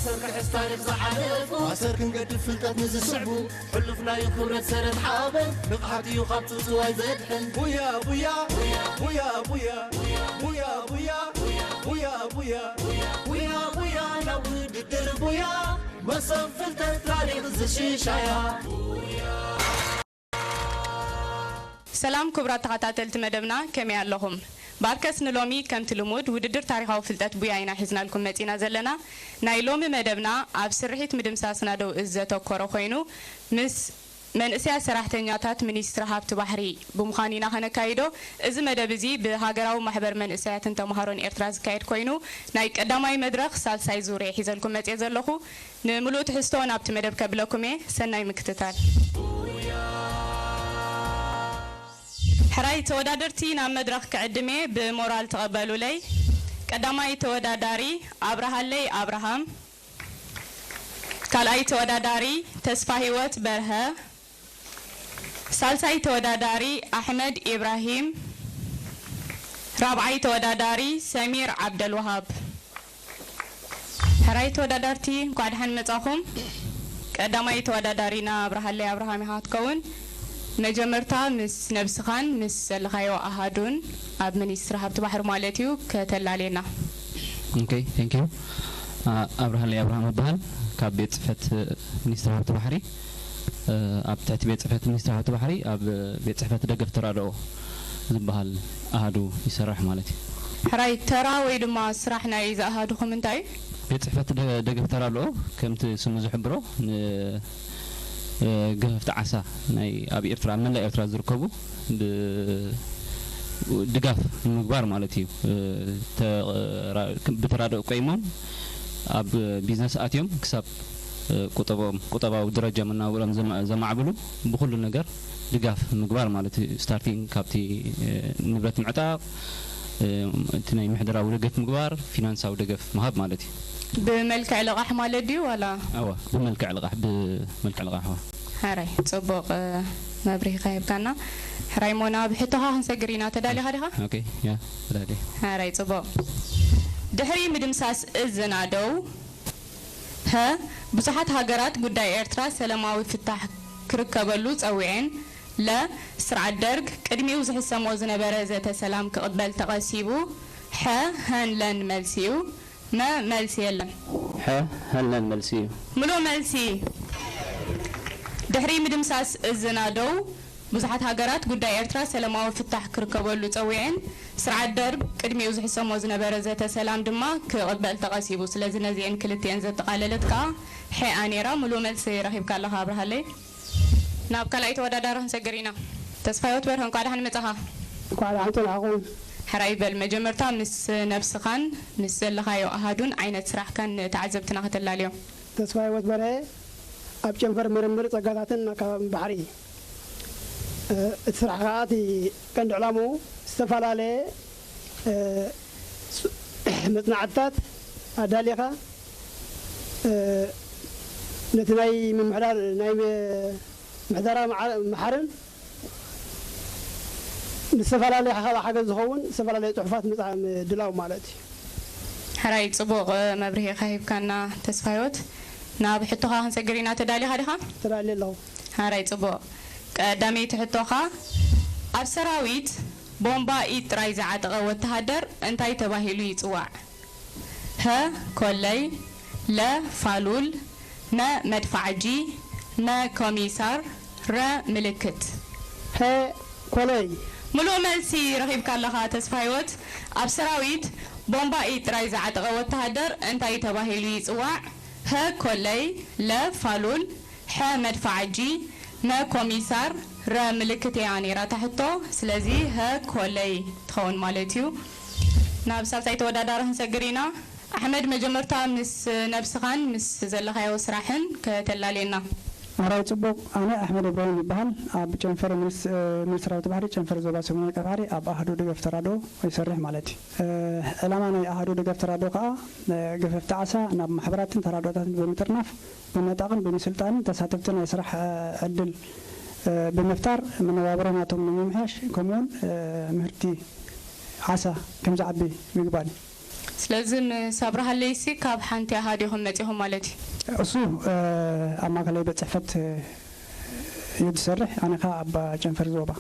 ኣሰር ክሕዝ ታሪኽ ዝሓለፉ ኣሰር ክንገድፍ ፍልጠት ንዝስዕቡ ሕሉፍ ናይ ክብረት ሰረት ሓበን ንቕሓት እዩ ካብ ጽውጽዋይ ዘድሕን ቡያ ቡያ ቡያ ቡያ ቡያ ቡያ ቡያ ቡያ ቡያ ቡያ ናብ ውድድር ቡያ መሶብ ፍልጠት ታሪኽ ዝሽሻያ ሰላም ክቡራት ተኸታተልቲ መደብና፣ ከመይ ኣለኹም? ባርከስ ንሎሚ ከምቲ ልሙድ ውድድር ታሪኻዊ ፍልጠት ቡያ ኢና ሒዝናልኩም መጺና ዘለና። ናይ ሎሚ መደብና ኣብ ስርሒት ምድምሳስ ናደው እዝ ዘተኮረ ኮይኑ ምስ መንእሰያት ሰራሕተኛታት ሚኒስትሪ ሃብቲ ባሕሪ ብምዃኑ ኢና ከነካይዶ። እዚ መደብ እዚ ብሃገራዊ ማሕበር መንእሰያትን ተምሃሮን ኤርትራ ዝካየድ ኮይኑ ናይ ቀዳማይ መድረኽ ሳልሳይ ዙር እየ ሒዘልኩም መጽየ ዘለኹ። ንምሉእ ትሕዝቶ ናብቲ መደብ ከብለኩም እየ። ሰናይ ምክትታል። ሕራይ ተወዳደርቲ ናብ መድረኽ ክዕድም እየ፣ ብሞራል ተቐበሉለይ። ቀዳማይ ተወዳዳሪ ኣብርሃለይ ኣብርሃም፣ ካልኣይ ተወዳዳሪ ተስፋ ህይወት በርሀ፣ ሳልሳይ ተወዳዳሪ ኣሕመድ ኢብራሂም፣ ራብዓይ ተወዳዳሪ ሰሚር ዓብደልወሃብ። ሕራይ ተወዳዳርቲ እንኳዕ ደሓን መጻኹም። ቀዳማይ ተወዳዳሪና ኣብርሃለይ ኣብርሃም ኢኻ ክትከውን። መጀመርታ ምስ ነብስኻን ምስ ዘለኻዮ ኣሃዱን ኣብ ሚኒስትሪ ሃብቲ ባሕሪ ማለት እዩ ከተላልየና። Okay, thank you. ኣብርሃለይ ኣብርሃም እበሃል፣ ካብ ቤት ጽሕፈት ሚኒስትሪ ሃብቲ ባሕሪ። ኣብ ትሕቲ ቤት ጽሕፈት ሚኒስትሪ ሃብቲ ባሕሪ ኣብ ቤት ጽሕፈት ደገፍ ተራድኦ ዝበሃል ኣሃዱ ይሰርሕ ማለት እዩ። ሕራይ ተራ ወይ ድማ ስራሕ ናይ ዝኣሃዱኹም እንታይ እዩ? ቤት ጽሕፈት ደገፍ ተራድኦ ከምቲ ስሙ ዝሕብሮ ን ገፈፍቲ ዓሳ ናይ ኣብ ኤርትራ ኣብ መላእ ኤርትራ ዝርከቡ ድጋፍ ንምግባር ማለት እዩ። ብተራድኦ ቆይሞም ኣብ ቢዝነስ ኣትዮም ክሳብ ቁጠባዊ ደረጃ መነባብሮኦም ዘማዕብሉ ብኩሉ ነገር ድጋፍ ምግባር ማለት እዩ። ስታርቲንግ ካብቲ ንብረት ምዕጣቕ እቲ ናይ ምሕደራዊ ደገፍ ምግባር ፊናንሳዊ ደገፍ ምሃብ ማለት እዩ። ብመልክዕ ልቓሕ ማለት ድዩ ዋላ? ኣዋ ብመልክዕ ልቓሕ ብመልክዕ ልቓሕ ኣዋ። ሕራይ ጽቡቕ መብርሂ ከሂብካና። ሕራይ ሞና ብሕቶኻ ክንሰግር ኢና ተዳሊኻ ዲኻ? ኦኬ ያ ተዳልየ። ሕራይ ጽቡቕ። ድሕሪ ምድምሳስ እዝ ናደው ሀ ብዙሓት ሃገራት ጉዳይ ኤርትራ ሰለማዊ ፍታሕ ክርከበሉ ጸዊዐን። ለ ስርዓት ደርግ ቅድሚኡ ዝሕሰሞ ዝነበረ ዘተ ሰላም ክቕበል ተቐሲቡ። ሐ ሀን ለን መልሲ እዩ። መ መልሲ የለን። ሐ ሀን ለን መልሲ እዩ። ምሉእ መልሲ። ድሕሪ ምድምሳስ እዝና ደው ብዙሓት ሃገራት ጉዳይ ኤርትራ ሰለማዊ ፍታሕ ክርከበሉ ጸዊዐን። ስርዓት ደርግ ቅድሚኡ ዝሕሰሞ ዝነበረ ዘተ ሰላም ድማ ክቕበል ተቐሲቡ። ስለዚ ነዚኤን ክልቲኤን ዘጠቓለለት ከኣ ሐኣ ነይራ። ምሉእ መልሲ ረኺብካ ኣለኻ ኣብርሃለይ። ናብ ካልኣይ ተወዳዳሪ ክንሰግር ኢና። ተስፋሂወት በርሀ እንቋዕ ደሓን መጻኻ። እንቋዕ ደሓን ጸናሕኩም። ሕራይ በል መጀመርታ ምስ ነብስኻን ምስ ዘለኻዮ ኣሃዱን ዓይነት ስራሕካን ንተዓዘብትና ከተላልዮም። ተስፋሂወት በርሀ ኣብ ጨንፈር ምርምር ጸጋታትን ኣከባብን ባሕሪ። እቲ ስራሕ ከኣ እቲ ቀንዲ ዕላምኡ ዝተፈላለየ መጽናዕትታት ኣዳሊኻ ነቲ ናይ ምምሕዳር ናይ ምሕደራ መሓርን ንዝተፈላለየ ሓገዝ ዝኸውን ዝተፈላለየ ጽሑፋት ምድላው ማለት እዩ። ሕራይ ጽቡቕ መብርሂ ኢኻ ሂብካና ተስፋሂወት። ናብ ሕቶኻ ክንሰግር ኢና። ተዳሊኻ ዲኻ? ተዳልየ ኣለኹ። ሕራይ ጽቡቕ። ቀዳመይቲ ሕቶኻ፣ ኣብ ሰራዊት ቦምባ ኢድ ጥራይ ዝዓጠቐ ወተሃደር እንታይ ተባሂሉ ይጽዋዕ? ሀ ኮለይ፣ ለ ፋሉል፣ መ መድፍዓጂ፣ መ ኮሚሳር፣ ረ ምልክት። ሀ ኮለይ። ምሉእ መልሲ ረኺብካ ኣለኻ ተስፋሂወት። ኣብ ሰራዊት ቦምባ ኢድ ጥራይ ዝዓጠቐ ወተሃደር እንታይ ተባሂሉ ይጽዋዕ? ሀ ኮለይ፣ ለ ፋሉል፣ ሐ መድፍዓጂ፣ መ ኮሚሳር፣ ረ ምልክት እያ ነይራ እታ ሕቶ። ስለዚ ሀ ኮለይ ትኸውን ማለት እዩ። ናብ ሳልሳይ ተወዳዳሪ ክንሰግር ኢና። ኣሕመድ መጀመርታ ምስ ነብስኻን ምስ ዘለኻዮ ስራሕን ከተላልየና። ሕራይ ጽቡቕ፣ ኣነ ኣሕመድ እብራሂም ይበሃል። ኣብ ጨንፈር ሚኒስትሪ ሃብቲ ባሕሪ ጨንፈር ዞባ ሰሜን ወርቂ ባሕሪ ኣብ ኣሃዱ ደገፍ ተራድኦ ይሰርሕ ማለት እዩ። ዕላማ ናይ ኣሃዱ ደገፍ ተራድኦ ከኣ ገፈፍቲ ዓሳ ናብ ማሕበራትን ተራድኦታትን ብምጥርናፍ ብምዕጣቕን ብምስልጣንን ተሳተፍቲ ናይ ስራሕ ዕድል ብምፍጣር መነባብሮ ናቶም ንምምሕያሽ ከምኡውን ምህርቲ ዓሳ ከምዝዓቢ ምግባር እዩ። ስለዚ ምስ ኣብርሃለይሲ ካብ ሓንቲ ኣሃዱ ኢኹም መጺኹም ማለት እዩ። እሱ ኣብ ማእከላይ ቤት ጽሕፈት እዩ ዝሰርሕ፣ ኣነ ኸኣ ኣብ ጨንፈር ዞባ።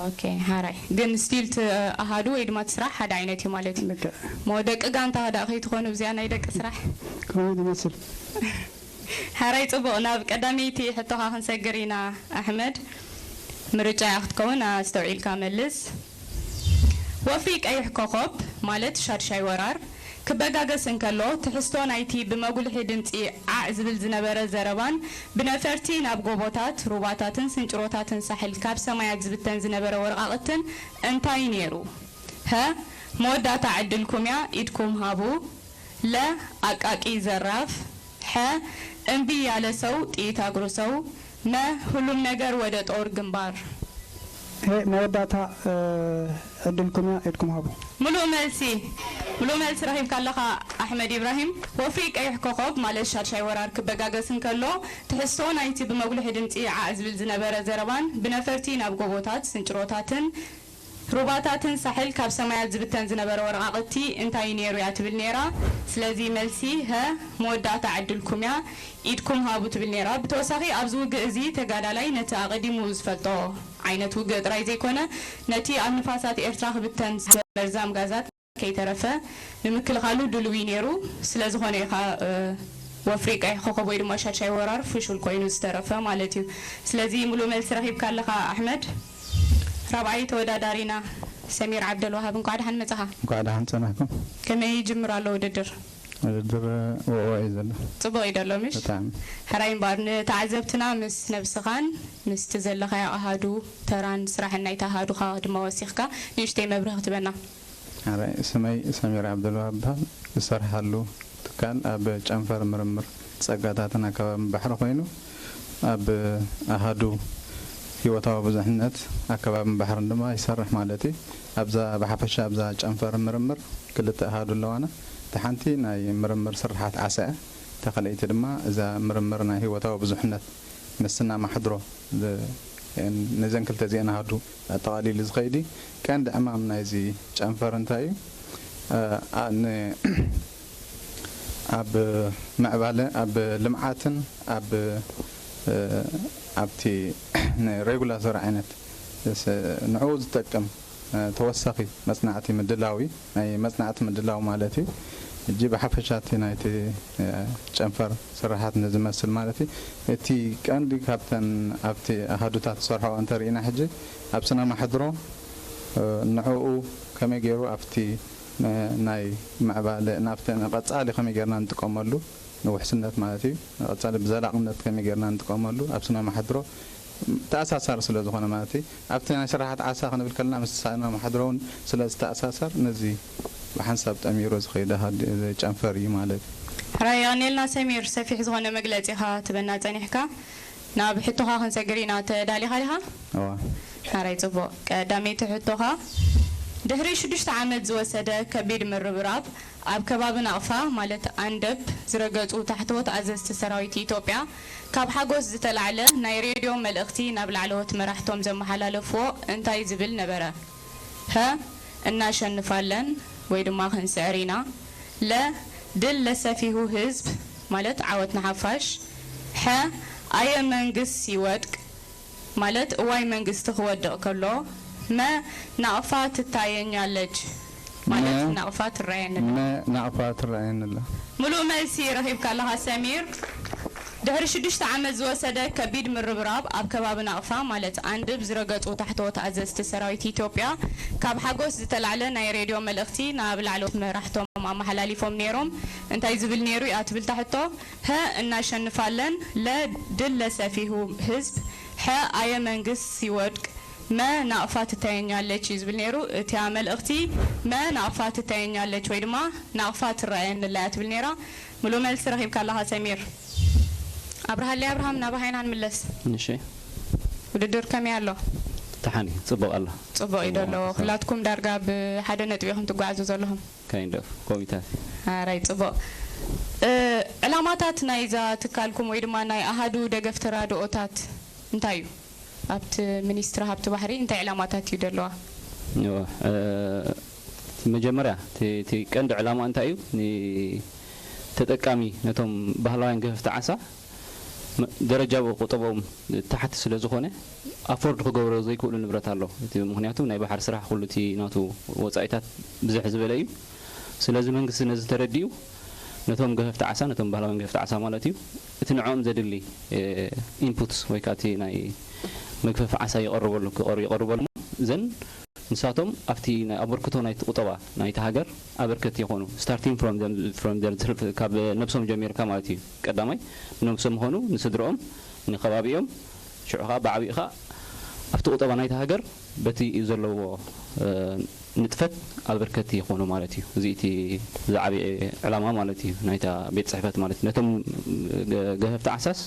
ኦኬ፣ ሓራይ ግን ስቲል እቲ ኣሃዱ ወይ ድማ እቲ ስራሕ ሓደ ዓይነት እዩ ማለት እዩ። ልክዕ። ሞ ደቂ ጋንታ ከዳ ከይትኾኑ ብዚኣ ናይ ደቂ ስራሕ? ከምኡ ዝመስል። ሓራይ ጽቡቕ፣ ናብ ቀዳመይቲ ሕቶኻ ክንሰግር ኢና ኣሕመድ። ምርጫ እያ ክትከውን፣ ኣስተውዒልካ መልስ። ወፍሪ ቀይሕ ኮኾብ ማለት ሻድሻይ ወራር ክበጋገስ እንከሎ፣ ትሕዝቶ ናይቲ ብመጉልሒ ድምጺ ዓዕ ዝብል ዝነበረ ዘረባን ብነፈርቲ ናብ ጎቦታት፣ ሩባታትን ስንጭሮታትን ሳሕል ካብ ሰማያት ዝብተን ዝነበረ ወረቓቕትን እንታይ ነይሩ? ሀ፣ መወዳእታ ዕድልኩም እያ፣ ኢድኩም ሃቡ። ለ፣ ኣቃቂ ዘራፍ። ሐ፣ እምቢ ያለ ሰው ጥይት አጉርሰው። መ፣ ሁሉም ነገር ወደ ጦር ግንባር። ሄ መወዳእታ ዕድልኩም እያ፣ ኢድኩም ሃቡ። ምሉእ መልሲ፣ ምሉእ መልሲ ረኺብካ ኣለኻ ኣሕመድ ኢብራሂም። ወፍሪ ቀይሕ ኮኾብ ማለት ሻድሻይ ወራር ክበጋገስ እንከሎ፣ ትሕዝቶ ናይቲ ብመጉልሒ ድምጺ ዓዕ ዝብል ዝነበረ ዘረባን ብነፈርቲ ናብ ጎቦታት፣ ስንጭሮታትን ሩባታትን ሳሕል ካብ ሰማያት ዝብተን ዝነበረ ወረቓቕቲ እንታይ ነይሩ እያ ትብል ነይራ። ስለዚ መልሲ ሀ፣ መወዳእታ ዕድልኩም እያ፣ ኢድኩም ሃቡ ትብል ነይራ። ብተወሳኺ ኣብዚ ውግእ እዚ ተጋዳላይ ነቲ ኣቐዲሙ ዝፈልጦ ዓይነት ውግእ ጥራይ ዘይኮነ፣ ነቲ ኣብ ንፋሳት ኤርትራ ክብተን ዝነበረ መርዛም ጋዛት ከይተረፈ ንምክልኻሉ ድልዊ ነይሩ። ስለዝኾነ እዩ ኸዓ ወፍሪ ቀይሕ ኮኸብ ወይ ድማ ሻድሻይ ወራር ፍሹል ኮይኑ ዝተረፈ ማለት እዩ። ስለዚ ምሉእ መልሲ ረኺብካ ኣለኻ ኣሕመድ። ራብዓይ ተወዳዳሪና ሰሚር ዓብደልዋሃብ፣ እንኳዕ ደሓን መጻኻ። እንኳዕ ደሓን ጸናሕኩም። ከመይ ይጅምር ኣሎ ውድድር? ውድድር ወኦ እዩ ዘሎ። ጽቡቕ እዩ ደሎ ምሽ? ብጣዕሚ። ሕራይ እምበኣር ንተዓዘብትና ምስ ነብስኻን ምስቲ ዘለኻዮ ኣሃዱ ተራን ስራሕን ናይቲ ኣሃዱኻ ድማ ወሲኽካ ንእሽተይ መብርህ ክትበና። ሕራይ፣ ስመይ ሰሚር ዓብደልዋሃብ ይበሃል። ዝሰርሓሉ ትካል ኣብ ጨንፈር ምርምር ጸጋታትን ኣከባብን ባሕሪ ኮይኑ፣ ኣብ ኣሃዱ ህይወታዊ ብዙሕነት ኣከባብን ባሕርን ድማ ይሰርሕ ማለት እዩ። ኣብዛ ብሓፈሻ ኣብዛ ጨንፈር ምርምር ክልተ ኣሃዱ ኣለዋና። እታ ሓንቲ ናይ ምርምር ስርሓት ዓሳ እያ። እታ ካልኣይቲ ድማ እዛ ምርምር ናይ ህይወታዊ ብዙሕነት ምስና ማሕድሮ ዝ-፣ ነዘን ክልተ እዚአን ኣሃዱ ኣጠቓሊሉ ዝኸይድ እዩ። ቀንዲ ዕማም ናይዚ ጨንፈር እንታይ እዩ? እ፣ ኣ-፣ ን-፣ ኣብ ምዕባለ፣ ኣብ ልምዓትን ኣብ፣ እ፣ ኣብቲ ንሬጉላቶሪ ዓይነት ስ-፣ ንዕኡ ዝጠቅም፣ እ፣ ተወሳኺ መጽናዕቲ ምድላው እዩ። ናይ መጽናዕቲ ምድላው ማለት እዩ። ሕጂ ብሓፈሻ እቲ ናይቲ፣ እ፣ ጨንፈር ስራሓት ንዝመስል ማለት እዩ። እቲ ቀንዲ ካብተን ኣብቲ ኣሃዱታት ዝሰርሖ እንተርኢና ሕጂ ኣብ ስነ ማሕድሮ፣ እ፣ ንዕኡ ከመይ ገይሩ ኣብቲ፣ እ፣ ናይ ምዕባለ ናብቲ ንቐጻሊ ከመይ ጌርና ንጥቀመሉ ንውሕስነት ማለት እዩ። ንቐጻሊ ብዘላቕነት ከመይ ጌርና ንጥቀመሉ ኣብ ስነ ማሕድሮ ተኣሳሳሪ ስለ ዝኾነ ማለት እዩ። ኣብቲ ናይ ስራሓት ዓሳ ክንብል ከለና ምስ ስነ ማሕድሮ እውን ስለ ዝተኣሳሰር ነዚ ብሓንሳብ ጠሚሩ ዝኸይድ ኣሃድ-፣ ጨንፈር እዩ ማለት እዩ። ሕራይ የቐንየልና ሰሚር፣ ሰፊሕ ዝኾነ መግለጺ ኢኻ ትበና ጸኒሕካ። ናብ ሕቶኻ ክንሰግር ኢና። ተዳሊኻ ዲኻ? እዋ። ሕራይ ጽቡቕ። ቀዳመይቲ ሕቶኻ፣ ድሕሪ ሽዱሽተ ዓመት ዝወሰደ ከቢድ ምርብራብ ኣብ ከባቢ ናቕፋ ማለት ኣንደብ ዝረገጹ ታሕተዎት ኣዘዝቲ ሰራዊት ኢትዮጵያ ካብ ሓጎስ ዝተላዕለ ናይ ሬድዮ መልእኽቲ ናብ ላዕለዎት መራሕቶም ዘመሓላለፍዎ እንታይ ዝብል ነበረ? ሀ፣ እናሸንፋለን ወይ ድማ ክንስዕር ኢና። ለ፣ ድል ለሰፊሁ ህዝብ ማለት ዓወት ንሓፋሽ። ሐ፣ ኣየ መንግስት ሲወድቅ ማለት እዋይ መንግስቲ ክወድቕ ከሎ። መ፣ ናቕፋ ትታየኛለች ማለት መ፣ ናቕፋ ትረኣየንላ። መ፣ ናቕፋ ትረኣየንላ። ምሉእ መልሲ ረኺብካ ኣለኻ ሰሚር። ድሕሪ ሽዱሽተ ዓመት ዝወሰደ ከቢድ ምርብራብ ኣብ ከባቢ ናቕፋ ማለት ኣንድብ ዝረገጹ ታሕተዎት ኣዘዝቲ ሰራዊት ኢትዮጵያ ካብ ሓጎስ ዝተላዕለ ናይ ሬድዮ መልእኽቲ ናብ ላዕለዎት መራሕቶም ኣመሓላሊፎም ነይሮም። እንታይ ዝብል ነይሩ እያ ትብል ታሕቶ? ሀ፣ እናሸንፋለን። ለ፣ ድል ለሰፊሁ ህዝብ። ሐ፣ ኣየ መንግስት ሲወድቅ። መ፣ ናቕፋ ትታየኛለች እዩ ዝብል ነይሩ። እቲያ መልእኽቲ መ፣ ናቕፋ ትታየኛለች ወይ ድማ ናቕፋ ትረኣየንላ እያ ትብል ነይራ። ምሉእ መልሲ ረኺብካ ኣለኻ ሰሚር። ኣብርሃለይ ኣብርሃም፣ ናባኻ ኢና ንምለስ። እሺ። ውድድር ከመይ ኣሎ? ደሓን እዩ፣ ጽቡቕ ኣሎ። ጽቡቕ እዩ ዘሎ። ጽቡቕ። ኩላትኩም ዳርጋ ብሓደ ነጥቢ ኢኹም ትጓዓዙ ዘለኹም። ካይንድ ኦፍ ኮሚታት። ኣራይ ጽቡቕ። እ፣ ዕላማታት ናይዛ ትካልኩም ወይ ድማ ናይ ኣሃዱ ደገፍ ተራድኦታት እንታይ እዩ? ኣብቲ ሚኒስትሪ ሃብቲ ባሕሪ እንታይ ዕላማታት እዩ ዘለዋ? እወ፣ እ፣ መጀመርያ እቲ ቀንዲ ዕላማ እንታይ እዩ? ንተጠቃሚ ነቶም ባህላውያን ገፈፍቲ ዓሳ ደረጃ ቁጠባኦም ታሕቲ ስለ ዝኾነ ኣፎርድ ክገብሮ ዘይክእሉ ንብረት ኣሎ። እቲ ምክንያቱ ናይ ባሕሪ ስራሕ ኩሉ እቲ ናቱ ወፃኢታት ብዝሕ ዝበለ እዩ። ስለዚ መንግስቲ ነዚ ተረዲኡ ነቶም ገፈፍቲ ዓሳ፣ ነቶም ባህላውያን ገፈፍቲ ዓሳ ማለት እዩ፣ እቲ ንዕኦም ዘድሊ ኢንፑትስ ወይ ከዓ እቲ ናይ መግፈፊ ዓሳ ይቐርበሉ ይቐርበሉ ዘን ንሳቶም ኣብቲ ናይ ኣበርክቶ ናይቲ ቁጠባ ናይቲ ሃገር ኣበርከቲ ይኾኑ። ስታርቲንግ ፍሮም ካብ ነብሶም ጀሚርካ ማለት እዩ። ቀዳማይ ንነብሶም ይኾኑ፣ ንስድርኦም፣ ንከባቢኦም፣ ሽዑ ከዓ ብዓብኡ ከዓ ኣብቲ ቁጠባ ናይቲ ሃገር በቲ ዘለዎ ንጥፈት ኣበርከቲ ይኾኑ ማለት እዩ። እዚ እቲ ዝዓበየ ዕላማ ማለት እዩ ናይታ ቤት ፅሕፈት ማለት እዩ። ነቶም ገፈፍቲ ዓሳስ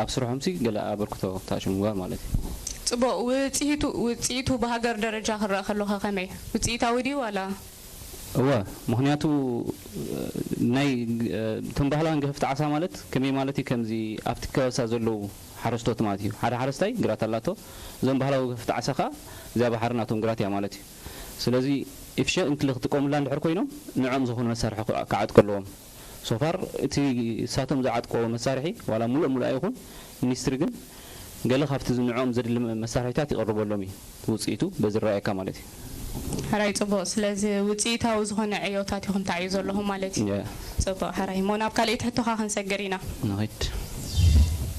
ኣብ ስርሖምሲ ገለ ኣበርክቶ ተኣሽሙ ምግባር ማለት እዩ። ፅቡቕ። ውፅኢቱ ውፅኢቱ ብሃገር ደረጃ ክረአ ከሎኸ ከመይ? ውፅኢታዊ ድዩ ዋላ? እወ፣ ምክንያቱ ናይ እቶም ባህላውያን ገፈፍቲ ዓሳ ማለት ከመይ ማለት እዩ? ከምዚ ኣብቲ ከበሳ ዘለዉ ሓረስቶት ማለት እዩ። ሓደ ሓረስታይ ግራት ኣላቶ፣ እዞም ባህላዊ ገፈፍቲ ዓሳ ከዓ እዚኣ ባሕሪ ናቶም ግራት እያ ማለት እዩ። ስለዚ ኤፊሸንትሊ ክጥቀሙላ እንድሕር ኮይኖም ንዕኦም ዝኾነ መሳርሒ ክዓጥቁ ኣለዎም። ሶፋር እቲ ሳቶም ዝዓጥቆ መሳርሒ ዋላ ሙሉእ ሙሉእ ኣይኹን ሚኒስትሪ ግን ገለ ካብቲ ዝንዕኦም ዘድሊ መሳርሒታት ይቐርበሎም እዩ። ውፅኢቱ በዚ ረኣየካ ማለት እዩ። ሕራይ ፅቡቕ። ስለዚ ውፅኢታዊ ዝኾነ ዕዮታት ኢኹም ተዓዩ ዘለኹም ማለት እዩ። ያ። ፅቡቕ ሕራይ እሞ ናብ ካልኣይቲ ሕቶኻ ክንሰግር ኢና። ንኺድ።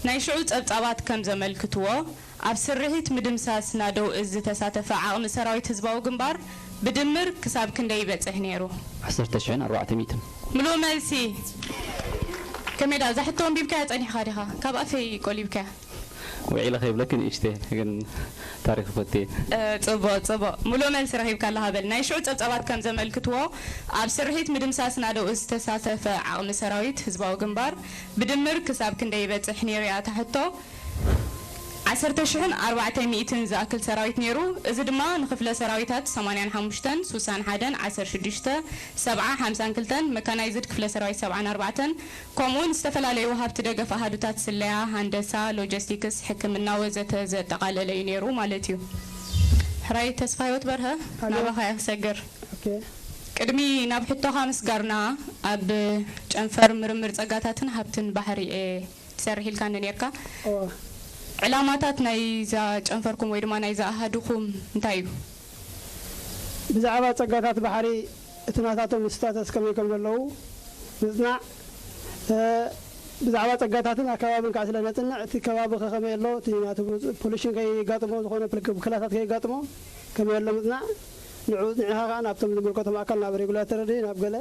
ናይ ሽዑ ፀብፃባት ከም ዘመልክትዎ ኣብ ስርሒት ምድምሳስ ናደው እዝ ዝተሳተፈ ዓቕሚ ሰራዊት ህዝባዊ ግንባር ብድምር ክሳብ ክንደይ ይበጽሕ ነይሩ? ዓሰርተ ሽሕን ኣርባዕተ ሚእትን። ምሉእ መልሲ። ከመይ ደኣ እዛ ሕቶ ኣንቢብካያ ጸኒሕኻ ዲኻ? ካብ ኣፈይ ቆሊብካያ? ውዒለ ከይብለኪ ንእሽተይ ግን ታሪኽ ፈትየ። እ፣ ጽቡቕ፣ ጽቡቕ። ምሉእ መልሲ ረኺብካ ኣለኻ በል። ናይ ሽዑ ጸብጻባት ከም ዘመልክትዎ፣ ኣብ ስርሒት ምድምሳስ ናደው ዝተሳተፈ ዓቕሚ ሰራዊት ህዝባዊ ግንባር ብድምር ክሳብ ክንደይ ይበጽሕ ነይሩ እያ እታ ሕቶ? ዓሰርተ ሽሕን ኣርባዕተ ሚእትን ዝኣክል ሰራዊት ነይሩ። እዚ ድማ ንክፍለ ሰራዊታት ሰማንያን ሓሙሽተን፣ ሱሳን ሓደን፣ ዓሰርተ ሽዱሽተ፣ ሰብዓ፣ ሓምሳን ክልተን፣ መካናይዝድ ክፍለ ሰራዊት ሰብዓን ኣርባዕተን፣ ከምኡውን ዝተፈላለዩ ወሃብቲ ደገፍ ኣሃዱታት ስለያ፣ ሃንደሳ፣ ሎጀስቲክስ፣ ሕክምና ወዘተ ዘጠቓለለ እዩ ነይሩ ማለት እዩ። ሕራይ ተስፋ ህይወት በርሀ፣ ኣሎ። ናባኻ እየ ክሰግር። ኦኬ። ቅድሚ ናብ ሕቶኻ ምስጋርና፣ ኣብ ጨንፈር ምርምር ጸጋታትን ሃብትን ባሕሪ እየ ትሰርሕ ኢልካኒ ኔርካ። እወ። ዕላማታት ናይዛ ጨንፈርኩም ወይ ድማ ናይዛ ኣሃዱኹም እንታይ እዩ? ብዛዕባ ጸጋታት ባሕሪ እቲ ናታቶም ስታተስ ከመይ ከም ዘለዉ ምጽናዕ፣ እ፣ ብዛዕባ ጸጋታትን ኣከባብን ከዓ ስለ ነጽንዕ እቲ ከባቢ ከ ከመይ ኣሎ፣ እቲ ናቱ ፖሉሽን ከየጋጥሞ፣ ዝኾነ ብክላታት ከየጋጥሞ ከመይ ኣሎ ምጽናዕ፣ ንዕኡ ጽኒዕኻ ከዓ ናብቶም ዝምልከቶም ኣካል ናብ ሬጉላተሪ ድዩ ናብ ገለ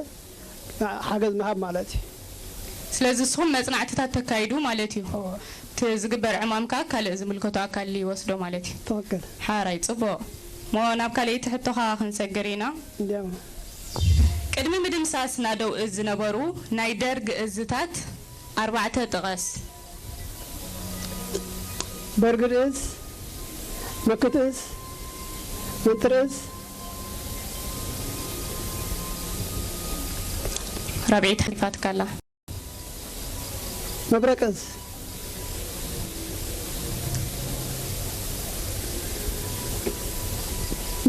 ሓገዝ ምሃብ ማለት እዩ። ስለዚ ንስኹም መጽናዕትታት ተካይዱ ማለት እዩ። እወ። እቲ ዝግበር ዕማም ከኣ ካልእ ዝምልከቶ ኣካል ይወስዶ ማለት እዩ። ትኽክል። ሓራይ፣ ጽቡቕ። እሞ ናብ ካልኣይቲ ሕቶኻ ክንሰግር ኢና። እንዲያው። ቅድሚ ምድምሳስ ናደው እዝ ዝነበሩ ናይ ደርግ እዝታት ኣርባዕተ ጥቐስ። በርግድ እዝ፣ መክት እዝ፣ መንጥር እዝ። ራብዒት ሓሊፋትካ ኣላ። መብረቅ እዝ።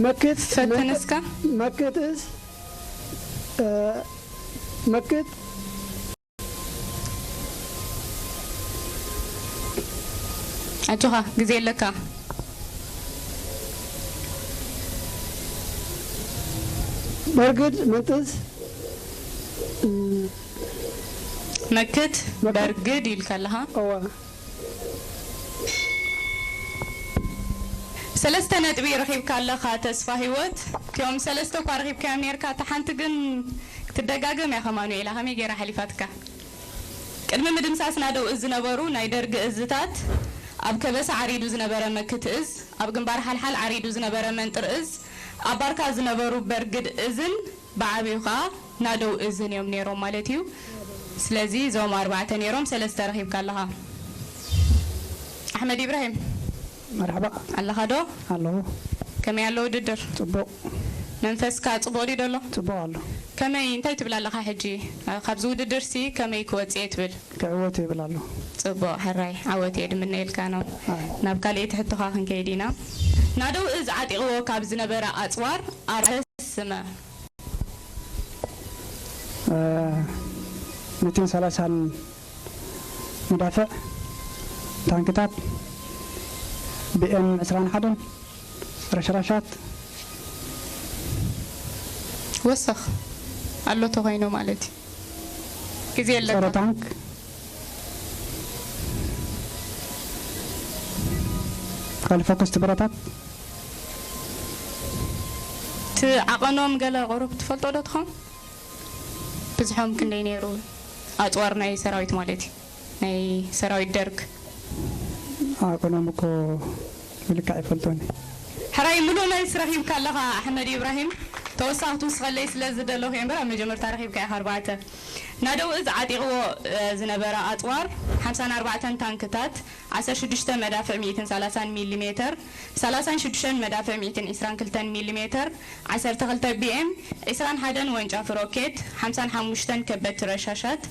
መክት፣ ፈትን መክት፣ እስከ። መክት እዝ፣ እ፣ መክት። ኣጆኻ፣ ግዜ ኣለካ። በርግድ፣ መንጥዝ፣ እ፣ መክት፣ መክት። በርግድ ኢልካ ኣለኻ። እዋ። ሰለስተ ነጥቢ ረኺብካ ኣለኻ ተስፋ ህይወት። እቲኦም ሰለስተ እኳ ረኺብካዮም ኔርካ፣ እታ ሓንቲ ግን ክትደጋገም እያ። ከማኑኤላ፣ ከመይ ገይራ ሓሊፋትካ? ቅድሚ ምድምሳስ ናደው እዝ ዝነበሩ ናይ ደርጊ እዝታት፣ ኣብ ከበሳ ዓሪዱ ዝነበረ መክት እዝ፣ ኣብ ግንባር ሓልሓል ዓሪዱ ዝነበረ መንጥር እዝ፣ ኣብ ባርካ ዝነበሩ በርግድ እዝን ብዓቢኡ ኸኣ ናደው እዝን እዮም ነይሮም ማለት እዩ። ስለዚ እዞም ኣርባዕተ ነይሮም፣ ሰለስተ ረኺብካ ኣለኻ። ኣሕመድ ኢብራሂም። መርሓባ። ኣለኻ ዶ? ኣለኹ። ከመይ ኣሎ ውድድር? ጽቡቕ። መንፈስካ ጽቡቕ ድዩ ደሎ? ጽቡቕ ኣሎ። ከመይ፣ እንታይ ትብል ኣለኻ ሕጂ? ካብዚ ውድድርሲ ከመይ ክወጽእ እየ ትብል? ክዕወት እየ ይብል ኣሎ። ጽቡቕ፣ ሕራይ፣ ዓወት እየ ድምነየልካ ነው። ኣይ። ናብ ካልኣይቲ ሕቶኻ ክንከይድ ኢና። ናደው እዝ ዓጢቕዎ ካብ ዝነበረ ኣጽዋር ኣርባዕተ ስመ። ሚእትን ሰላሳን መዳፍዕ፣ ታንክታት፣ ቢኤም ዕስራን ሓደን፣ ረሽራሻት፣ ወሰኽ ኣሎ ተኾይኑ ማለት እዩ። ግዜ ጸረ ኣለካ። ታንክ፣ ካልእ ፈኮስቲ ብረታት፣ እቲ ዓቐኖም ገለ ቁሩብ ትፈልጦ ዶ ትኸውን? ብዝሖም ክንደይ ነይሩ? ኣጽዋር ናይ ሰራዊት ማለት እዩ። ናይ ሰራዊት ደርግ። ዓቐኖም እኮ ብልክዕ ኣይፈልጦን። ሕራይ ምሉእ መልሲ ረኺብካ ኣለኻ ኣሕመድ ኢብራሂም። ተወሳኺ ትውስኸለይ ስለ ዝደለኹ እየ እምበር ኣብ መጀመርታ ረኺብካ ኢኻ ኣርባዕተ። ናደው እዝ ዓጢቕዎ ዝነበረ ኣጽዋር ሓምሳን ኣርባዕተን ታንክታት፣ ዓሰርተ ሽዱሽተ መዳፍዕ ሚእትን ሰላሳን ሚሊ ሜተር፣ ሰላሳን ሽዱሽተን መዳፍዕ ሚእትን ዕስራን ክልተን ሚሊ ሜተር፣ ዓሰርተ ክልተ ቢኤም፣ ዕስራን ሓደን ወንጫፊ ሮኬት፣ ሓምሳን ሓሙሽተን ከበድቲ ረሻሻት፣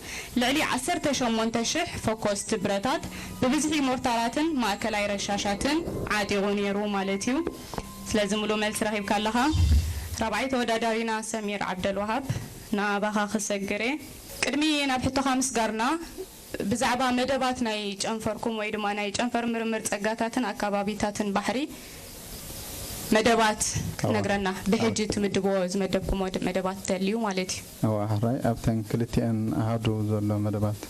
ልዕሊ ዓሰርተ ሸሞንተ ሽሕ ፈኮስቲ ብረታት፣ ብብዝሒ ሞርታራትን ማእከላይ ረሻሻትን ዓጢቑ ነይሩ ማለት እዩ። ስለዚ ምሉእ መልሲ ረኺብካ ኣለኻ። ራብዓይ ተወዳዳሪና ሰሚር ዓብደልዋሃብ፣ ንኣባኻ ክሰግር እየ። ቅድሚ ናብ ሕቶኻ ምስጋርና፣ ብዛዕባ መደባት ናይ ጨንፈርኩም ወይ ድማ ናይ ጨንፈር ምርምር ጸጋታትን ኣካባቢታትን ባሕሪ መደባት ክትነግረና፣ ብሕጂ ትምድብዎ ዝመደብኩሞ መደባት ተልዩ ማለት እዩ። እዋ ሕራይ ኣብተን ክልቲኣን ኣሃዱ ዘሎ መደባት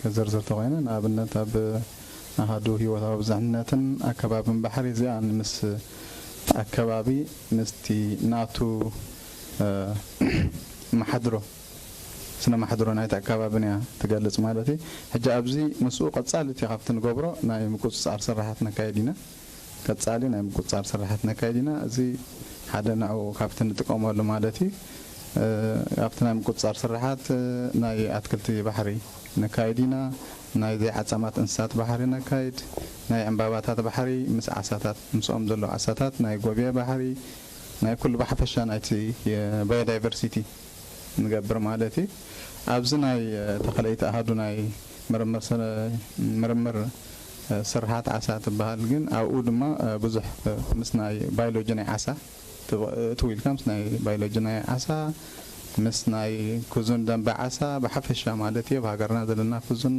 ክዝርዝር ተኾይነ፣ ንኣብነት ኣብ ኣሃዱ ህይወታዊ ብዝሕነትን ኣከባብን ባሕሪ እዚኣ ምስ ኣከባቢ ምስቲ ናቱ ማሕድሮ ስነ ማሕድሮ ናይቲ ኣከባብን እያ ትገልጽ ማለት እዩ። ሕጂ ኣብዚ ምስኡ ቀጻሊ እቲ ካብቲ ንገብሮ ናይ ምቁጽጻር ስራሓት ነካይድ ኢና። ቀጻሊ ናይ ምቁጽጻር ስራሓት ነካይድ ኢና። እዚ ሓደ ንዕኡ ካብቲ ንጥቀመሉ ማለት እዩ። ኣብቲ ናይ ምቁጽጻር ስራሓት ናይ ኣትክልቲ ባሕሪ ነካይድ ኢና። ናይ ዘይዓጻማት እንስሳት ባሕሪ ነካይድ። ናይ ዕምባባታት ባሕሪ ምስ ዓሳታት ምስኦም ዘለዉ ዓሳታት ናይ ጎብየ ባሕሪ ናይ ኩሉ ብሓፈሻ ናይቲ ባዮዳይቨርሲቲ ንገብር ማለት እዩ። ኣብዚ ናይ ተኸለይቲ ኣሃዱ ናይ ምርምር ስነ- ምርምር ስርሓት ዓሳ ትበሃል ግን ኣብኡ ድማ ብዙሕ ምስ ናይ ባዮሎጂ ናይ ዓሳ ትውኢልካ ምስ ናይ ባዮሎጂ ናይ ዓሳ ምስ ናይ ክዙን ደንበ ዓሳ ብሓፈሻ ማለት እየ ብሃገርና ዘለና ክዙን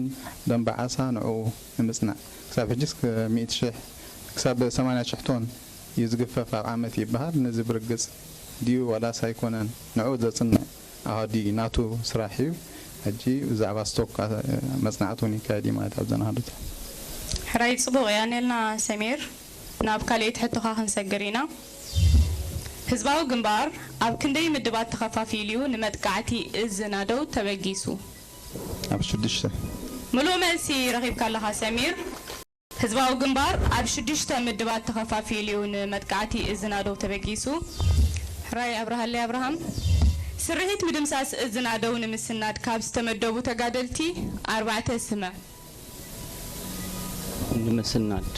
ደንበ ዓሳ ንዕኡ ንምፅናዕ ክሳብ ሕጂ እስከ ሚእቲ ሽሕ ክሳብ ሰማንያ ሽሕ ቶን እዩ ዝግፈፍ ኣብ ዓመት ይበሃል። ነዚ ብርግፅ ድዩ ዋላስ ኣይኮነን ንዕኡ ዘፅንዕ ኣሃዲ ናቱ ስራሕ እዩ። ሕጂ ብዛዕባ ስቶክ መፅናዕቲ እውን ይካየድ እዩ ማለት ኣብዘን ኣሃዱታት። ሕራይ ፅቡቕ እያ ኔልና ሰሚር። ናብ ካልኣይቲ ሕቶኻ ክንሰግር ኢና። ህዝባዊ ግንባር ኣብ ክንደይ ምድባት ተኸፋፊሉ እዩ ንመጥቃዕቲ እዝ ናደው ተበጊሱ? ኣብ ሽዱሽተ። ምሉእ መልሲ ረኺብካ ኣለኻ ሰሚር። ህዝባዊ ግንባር ኣብ ሽዱሽተ ምድባት ተኸፋፊሉ እዩ ንመጥቃዕቲ እዝ ናደው ተበጊሱ። ሕራይ ኣብርሃለይ ኣብርሃም። ስርሒት ምድምሳስ እዝ ናደው ንምስናድ ካብ ዝተመደቡ ተጋደልቲ ኣርባዕተ ስመ። ንምስናድ።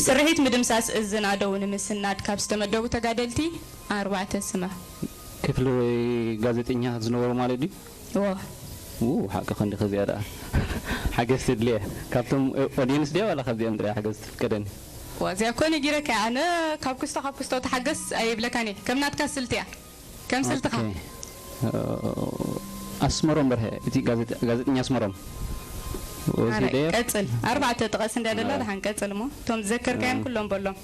ስርሒት ምድምሳስ እዝ ናደው ንምስናድ ካብ ዝተመደቡ ተጋደልቲ ኣርባዕተ ስመ። ክፍሊ ጋዜጠኛ ዝነበሩ ማለት ድዩ? እዎ። ው ሓቂ ከንዲ ከዚኣ ደኣ ሓገዝ ትድልየ ካብቶም ኦዲየንስ ድያ ዋላ ካብዚኦም ጥራይ ሓገዝ ትፍቀደኒ? ዋ እዚኣ እኮ ነጊረካ እየ። ኣነ ካብ ክስቶ ካብ ክስቶ ተሓገስ ኣይብለካን እየ። ከም ናትካ ስልቲ እያ። ከም ስልትኻ። ኦኬ። ኣስመሮም በርሀ እቲ ጋዜጠ- ጋዜጠኛ ኣስመሮም ኣረ፣ ወሲደዮ። ቀጽል ኣርባዕተ ጥቀስ እንዳ ደላ ኣረ። ደሓን ቀጽል እሞ እቶም ዝዘከርካዮም ኣረ። ኩሎም በሎም።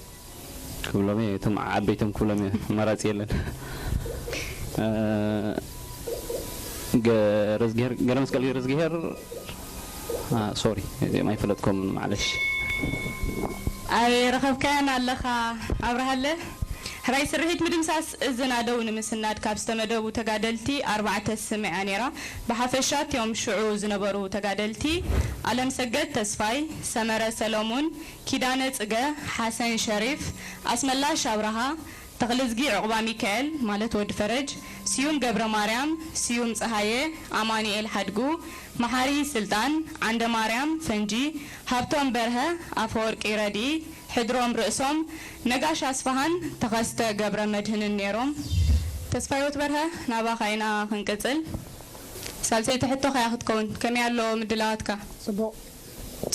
ክብሎም እየ እቶም ዓበይቶም ክብሎም እየ ኣማራፂ የለን። እ፣ ገ- ረዝጊሄር ገረመስቀል ገረዝጊሄር ሶሪ እዚኦም ኣይፈለጥኮምን ማዕለሽ። ኣይ ረኸብካያን ኣለኻ ኣብርሃለ። ሕራይ ስርሒት ምድምሳስ እዝና ደው ንምስናድ ካብ ዝተመደቡ ተጋደልቲ ኣርባዕተ ስምያ ነይራ። ብሓፈሻ እቲኦም ሽዑ ዝነበሩ ተጋደልቲ ኣለምሰገድ ተስፋይ፣ ሰመረ ሰለሙን፣ ኪዳነ ጽገ፣ ሓሰን ሸሪፍ፣ ኣስመላሽ ኣብርሃ፣ ተኽልዝጊ ዑቕባሚካኤል ማለት ወዲ ፈረጅ፣ ስዩም ገብረማርያም፣ ስዩም ጸሃየ፣ ኣማኑኤል ሓድጉ፣ መሓሪ ስልጣን፣ ዓንደማርያም ፈንጂ፣ ሃብቶም በርሀ፣ ኣፈወርቂ ረድኢ፣ ሕድሮም ርእሶም፣ ነጋሽ ኣስፍሃን ተኸስተ ገብረመድህንን ነይሮም። ተስፋሂወት በርሀ፣ ናባኻ ኢና ክንቅጽል። ሳልሰይቲ ሕቶኻ እያ ክትከውን። ከመይ ኣሎ ምድላዋትካ? ጽቡቕ።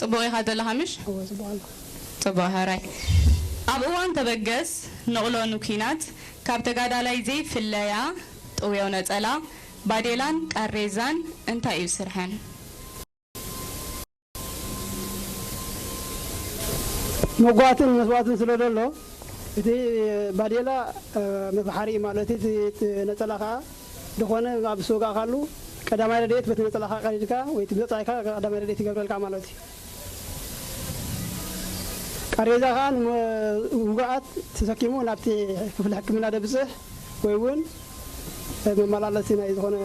ጽቡቕ ኢኻ ዘለኻ ምሽ? እወ፣ ጽቡቕ ኣለኹ። ጽቡቕ፣ ሕራይ። ኣብ እዋን ተበገስ ንቕሎ ንኲናት ካብ ተጋዳላይ ዘይፍለያ ጥውዮ ነጸላ፣ ባዴላን ቃሬዛን እንታይ እዩ ስርሐን? መጓትን መስዋእትን ስለ ዘሎ እቲ ባዴላ መፍሓሪ እዩ ማለት እቲ ነጸላ ከዓ ዝኾነ ኣብ ዝወጋእካሉ ቀዳማይ ረድኤት በቲ ነጸላኻ ቀዲድካ ወይ ትብጻይካ ቀዳማይ ረድኤት ይገብረልካ ማለት እዩ። ቃሬዛ ከዓ ንውጉኣት ተሰኪሙ ናብቲ ክፍሊ ሕክምና ደብፅሕ ወይ እውን መመላለሲ ናይ ዝኾነ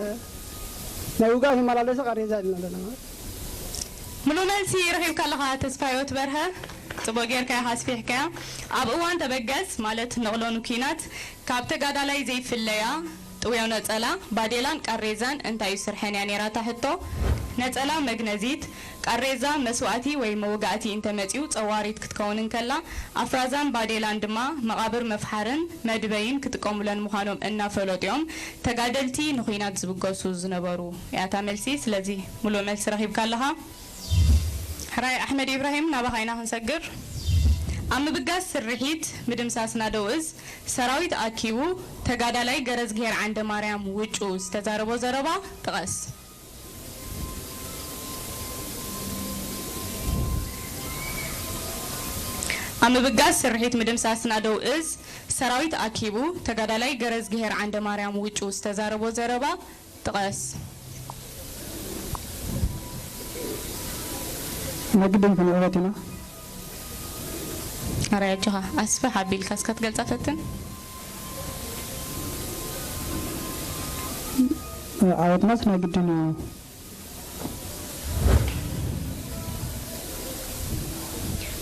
ናይ ውጉኣት መመላለሲ ቃሬዛ ኢልና ኣለና ማለት እዩ። ሙሉእ መልሲ ረኺብካ ኣለኻ ተስፋሂወት በርሀ። ጽቡቕ ጌርካ ኢኻ ኣስፊሕካያ። ኣብ እዋን ተበገስ ማለት ንቕሎን ኲናት ካብ ተጋዳላይ ዘይፍለያ ጥውዮ ነጸላ፣ ባዴላን ቃሬዛን እንታይ እዩ ስርሐን እያ ነይራ እታ ሕቶ። ነጸላ መግነዚት፣ ቃሬዛ መስዋእቲ ወይ መወጋእቲ እንተመጺኡ ጸዋሪት ክትከውን እንከላ፣ ኣፍራዛን ባዴላን ድማ መቓብር መፍሓርን መድበይን ክጥቀሙለን ምዃኖም እናፈለጡ እዮም ተጋደልቲ ንኹናት ዝብገሱ ዝነበሩ እያ እታ መልሲ። ስለዚ ሙሉእ መልሲ ረኺብካ ኣለኻ። ሕራይ ኣሕመድ ኢብራሂም፣ ናባኻ ኢና ክንሰግር። ኣብ ምብጋስ ስርሒት ምድምሳስ ናደው እዝ ሰራዊት ኣኪቡ ተጋዳላይ ገረዝግሄር ዓንደማርያም ውጩ ዝተዛረቦ ዘረባ ጥቐስ። ኣብ ምብጋስ ስርሒት ምድምሳስ ናደው እዝ ሰራዊት ኣኪቡ ተጋዳላይ ገረዝግሄር ዓንደማርያም ውጩ ዝተዛረቦ ዘረባ ጥቐስ። ናይ ግድን ክንዕወት ኢና። ኣረ ኣጆኻ ኣስፍሕ ኣቢልካ እስከ ትገልጻ ፈትን። ዓወትናስ ናይ ግድን እዩ።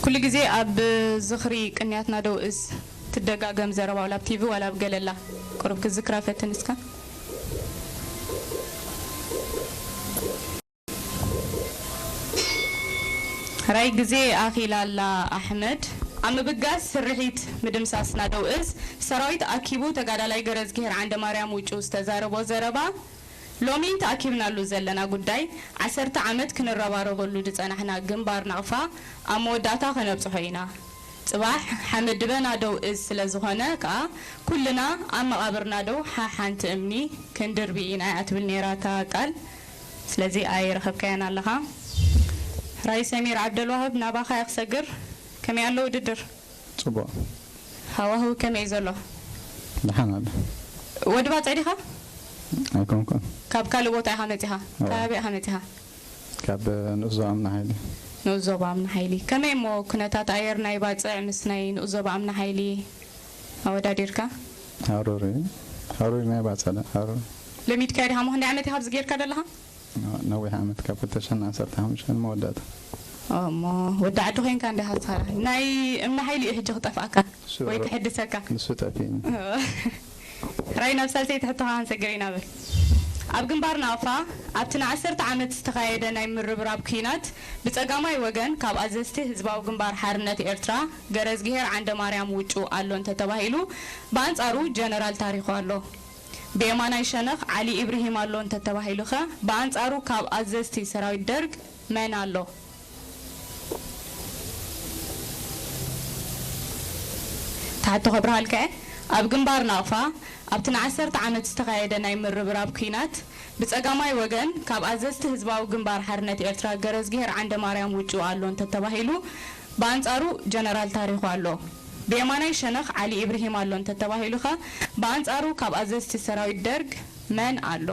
ኩሉ ግዜ ኣብ ዝኽሪ ቅንያትና ደው እዝ ትደጋገም ዘረባ ዋላ ኣብ ቲቪ ዋላ ኣብ ገለላ ቁሩብ ክትዝክራ ፈትን እስከ። ሕራይ ግዜ ኣኺላ ኣላ ኣሕመድ። ኣብ ምብጋስ ስርሒት ምድምሳስ ናደው እዝ ሰራዊት ኣኪቡ ተጋዳላይ ገረዝግሄር ዓንደማርያም ውጩ ዝተዛረቦ ዘረባ ሎሚ ተኣኪብናሉ ዘለና ጉዳይ ዓሰርተ ዓመት ክንረባረበሉ ዝጸናሕና ግንባር ናቕፋ ኣብ መወዳእታ ከነብጽሖ ኢና። ጽባሕ ሓመድ ድበ ናደው እዝ ስለ ዝኾነ ከኣ ኩልና ኣብ መቓብር ናደው ሓ ሓንቲ እምኒ ክንድርቢ ኢና እያ ትብል ነይራ እታ ቃል። ስለዚ ኣይረኸብካያን ኣለኻ። ራይ ሰሚር ዓብደልዋህብ ናባኻ እየ ክሰግር። ከመይ ኣሎ ውድድር? ጽቡቕ። ሃዋህው ከመይ ዘሎ? ደሓን ኣሎ። ወዲ ባጽዕ ዲኻ? ኣይኮንኩን። ካብ ካልእ ቦታ ኢኻ መጺኻ? ኣዎ። ካበይ ኢኻ መጺኻ? ካብ ንኡስ ዞባ ኣምና ሓይሊ። ንኡስ ዞባ ኣምና ሓይሊ። ከመይ እሞ ኩነታት ኣየር ናይ ባጽዕ ምስ ናይ ንኡስ ዞባ ኣምና ሓይሊ ኣወዳዲርካ? ሃሩር እዩ። ሃሩር ናይ ባጽዕ ደ፣ ሃሩር። ለሚድካዮ ዲኻ? እሞ ክንደይ ዓመት ኢኻ ኣብዚ ጌርካ ዘለኻ? ነዊሕ ዓመት፣ ካብ ክልተ ሽሕን ዓሰርተ ሓሙሽተን መወዳእታ። እሞ ወዲ ዓዲ ኮይንካ እንዲኻ እስኻ። ናይ እምኒ ሓይሊ እዩ ሕጂ ክጠፍኣካ ንሱ ወይ ክሕድሰካ። ንሱ ጠፊእኒ። ራይ ናብ ሳልሰይቲ ሕቶኻ ክንሰግር ኢና በል። ኣብ ግንባር ናቕፋ ኣብቲ ንዓሰርተ ዓመት ዝተኻየደ ናይ ምርብራብ ኲናት ብጸጋማይ ወገን ካብ ኣዘዝቲ ህዝባዊ ግንባር ሓርነት ኤርትራ ገረዝግሄር ዓንደማርያም ውጩ ኣሎ እንተተባሂሉ፣ ብኣንጻሩ ጀነራል ታሪኹ ኣሎ። ብየማናይ ሸነኽ ዓሊ ኢብርሂም ኣሎ እንተተባሂሉኸ፣ ብኣንጻሩ ካብ ኣዘዝቲ ሰራዊት ደርግ መን ኣሎ? ትሓቶ ከብርሃልካ እየ። ኣብ ግንባር ናቕፋ ኣብቲ ንዓሰርተ ዓመት ዝተኻየደ ናይ ምርብራብ ኲናት ብጸጋማይ ወገን ካብ ኣዘዝቲ ህዝባዊ ግንባር ሓርነት ኤርትራ ገረዝግሄር ዓንደማርያም ውጩ ኣሎ እንተተባሂሉ፣ ብኣንጻሩ ጀነራል ታሪኹ ኣሎ። ብየማናይ ሸነኽ ዓሊ ኢብርሂም ኣሎ እንተተባሂሉኸ፣ ብኣንጻሩ ካብ ኣዘዝቲ ሰራዊት ደርግ መን ኣሎ?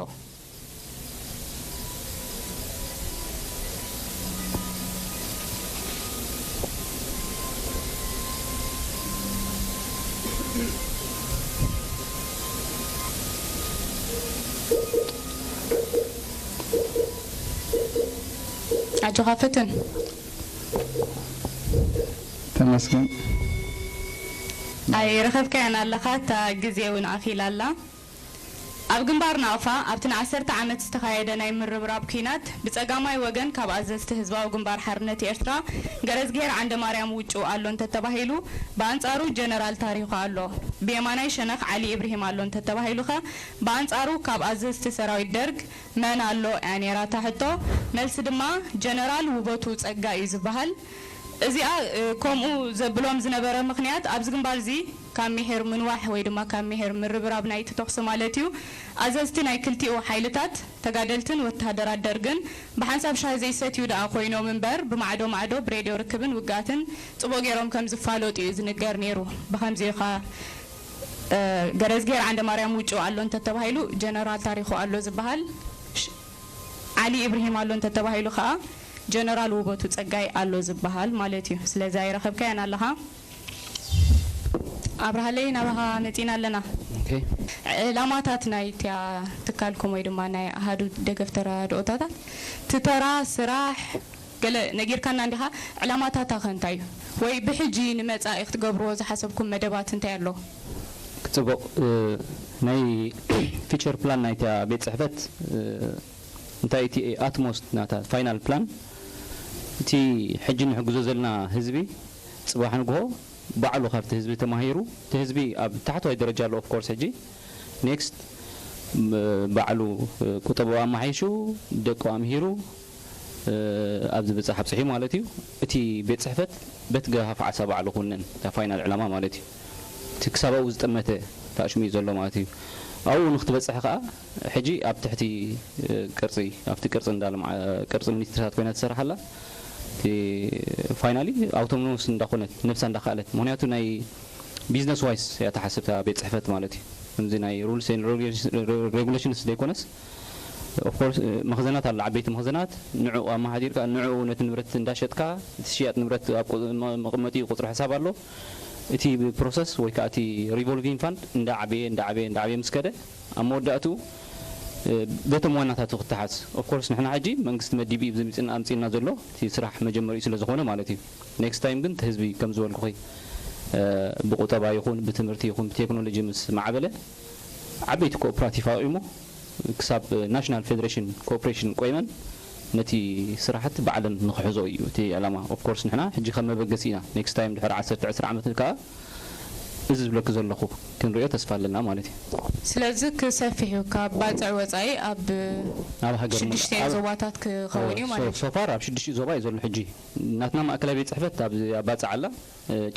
ኣጆኻ ፈትን። ተመስገን። ኣይረኸብካያን ኣለኻ፣ እታ ግዜ እውን ኣኺላ ኣላ። ኣብ ግንባር ናቕፋ ኣብቲ ንዓሰርተ ዓመት ዝተኻየደ ናይ ምርብራብ ኲናት ብጸጋማይ ወገን ካብ ኣዘዝቲ ህዝባዊ ግንባር ሓርነት ኤርትራ ገረዝግሄር ዓንደማርያም ውጩ ኣሎ እንተተባሂሉ፣ ብኣንጻሩ ጀነራል ታሪኹ ኣሎ። ብየማናይ ሸነኽ ዓሊ ኢብርሂም ኣሎ እንተተባሂሉኸ፣ ብኣንጻሩ ካብ ኣዘዝቲ ሰራዊት ደርግ መን ኣሎ እያ ነይራ እታ ሕቶ። መልሲ ድማ ጀነራል ውበቱ ጸጋ እዩ ዝበሃል። እዚኣ ከምኡ ዘብሎም ዝነበረ ምኽንያት፣ ኣብዚ ግንባር እዚ ካብ ምሒር ምንዋሕ ወይ ድማ ካብ ምሒር ምርብራብ ናይቲ ተኹሲ ማለት እዩ፣ ኣዘዝቲ ናይ ክልቲኡ ሓይልታት፣ ተጋደልትን ወተሃደራት ደርግን፣ ብሓንሳብ ሻሂ ዘይሰትዩ ደኣ ኮይኖም እምበር፣ ብማዕዶ ማዕዶ ብሬድዮ ርክብን ውግኣትን ጽቡቕ ገይሮም ከም ዝፋለጡ እዩ ዝንገር ነይሩ። ብኸምዚ እዩ ኸኣ ገረዝጌር ዓንደማርያም ውጩ ኣሎ እንተተባሂሉ ጀነራል ታሪኹ ኣሎ ዝበሃል፣ ዓሊ ኢብርሂም ኣሎ እንተተባሂሉ ከኣ ጀነራል ውበቱ ጸጋይ ኣሎ ዝበሃል ማለት እዩ። ስለዚ ኣይረኸብካያን ኣለኻ ኣብርሃለይ፣ ናባኻ መጺና ኣለና። ዕላማታት ናይቲያ ትካልኩም ወይ ድማ ናይ ኣሃዱ ደገፍ ተራድኦታታት ትተራ ስራሕ ገለ ነጊርካና እንዲኻ፣ ዕላማታታ ከ እንታይ እዩ? ወይ ብሕጂ ንመጻኢ ክትገብርዎ ዝሓሰብኩም መደባት እንታይ ኣሎ? ጽቡቕ። ናይ ፊቸር ፕላን ናይታ ቤት ጽሕፈት እንታይ እቲ ኣትሞስት ናታ ፋይናል ፕላን እቲ ሕጂ ንሕግዞ ዘለና ህዝቢ ጽባሕ ንግሆ ባዕሉ ካብቲ ህዝቢ ተማሂሩ እቲ ህዝቢ ኣብ ታሕተዋይ ደረጃ ኣሎ ኦፍ ኮርስ ሕጂ ኔክስት ባዕሉ ቁጠባዊ ኣማሓይሹ ደቁ ኣምሂሩ ኣብ ዝብጻሕ ኣብጽሒ ማለት እዩ። እቲ ቤት ጽሕፈት በቲ ገሃፍ ዓሳ ባዕሉ ክውነን እታ ፋይናል ዕላማ ማለት እዩ። እቲ ክሳብ ኣብኡ ዝጠመተ ተኣሽሙ እዩ ዘሎ ማለት እዩ። ኣብኡ ንክትበጽሕ ከኣ ሕጂ ኣብ ትሕቲ ቅርጺ ኣብቲ ቅርጺ እንዳ ቅርጺ ሚኒስትርታት ኮይና ትሰርሕ ኣላ። እቲ ፋይናሊ ኣውቶኖመስ እንዳኮነት ነብሳ እንዳካኣለት ምክንያቱ ናይ ቢዝነስ ዋይስ እያ ትሓስብ እታ ቤት ጽሕፈት ማለት እዩ። ከምዚ ናይ rules and regulations ዘይኮነስ of course መኽዘናት ኣሎ ዓበይቲ መኽዘናት ንዕኡ ኣመሓዲርካ ንዕኡ ነቲ ንብረት እንዳሸጥካ እቲ ሽያጥ ንብረት ኣብ መቐመጢ ቁጽሪ ሕሳብ ኣሎ እቲ process ወይ ከዓ እቲ revolving fund እንዳዓበየ እንዳዓበየ እንዳዓበየ ምስ ከደ ኣብ መወዳእትኡ በቶም ዋናታቱ ክተሓዝ of course ንሕና ሕጂ መንግስቲ መዲቡ እዩ ኣብዚ ኣምፂእና ዘሎ እቲ ስራሕ መጀመሪኡ ስለ ዝኾነ ማለት እዩ next time ግን እቲ ህዝቢ ከም ዝበልኩኺ ብቁጠባ ይኹን ብትምህርቲ ይኹን ብቴክኖሎጂ ምስ ማዕበለ ዓበይቲ ኮኦፕራቲቭ ኣቑሙ ክሳብ ናሽናል ፌደሬሽን ኮኦፕሬሽን ቆይመን ነቲ ስራሕቲ ባዕለን ንክሕዞ እዩ እቲ ዕላማ of course ንሕና ሕጂ ከም መበገሲ ኢና next time ድሕሪ ዓሰርተ ዕስራ ዓመት ከዓ እዚ ዝብለኪ ዘለኹ ክንሪኦ ተስፋ ኣለና ማለት እዩ። ስለዚ ክሰፍሕ እዩ ካብ ባፅዕ ወፃኢ ኣብ ኣብ ሃገር ሽዱሽተ ዞባታት ክኸውን እዩ ማለት እዩ። So far ኣብ ሽዱሽተ ዞባ እዩ ዘሎ ሕጂ ናትና ማእከላይ ቤት ፅሕፈት ኣብ ባፅዕ ኣላ